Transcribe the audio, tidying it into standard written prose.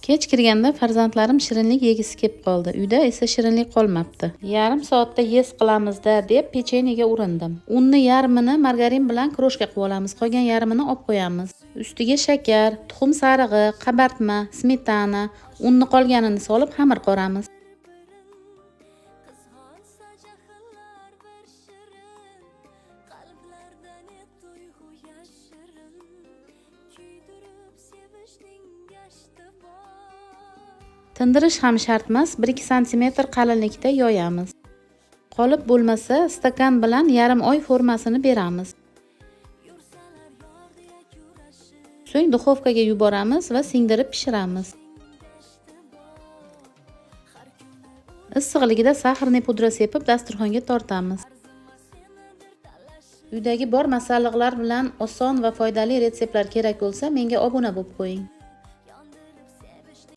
Kech kirganda farzandlarim shirinlik yegisi kelib qoldi. Uyda esa shirinlik qolmabdi. Yarim soatda yes qilamiz-da deb pechenyeга urindim. Unni yarmini margarin bilan крошка qilib olamiz, qolgan yarmini olib qo'yamiz. Ustiga shakar, tuxum sarig'i, qabartma, smetana, unni qolganini solib xamir qoramiz. Qizg'onsa jahllar bir shirin, qalblarda ne tuyg'u yashirin, kuydirib sevishning gashti bor. Tindirish ham shart emas, 1-2 santimetr qalinlikda yoyamiz. Qolip bo'lmasa, stakan bilan yarim oy formasini beramiz. Yursalar yor deya kurashib, So'ng duxovkaga yuboramiz va singdirib pishiramiz. gashti bor. Har kuni Issiqligida сахарный pudra sepib dasturxonga tortamiz. arzimas senidir talashib. Uydagi bor masalliqlar bilan oson va foydali retseptlar kerak bo'lsa, menga obuna bo'lib qo'ying.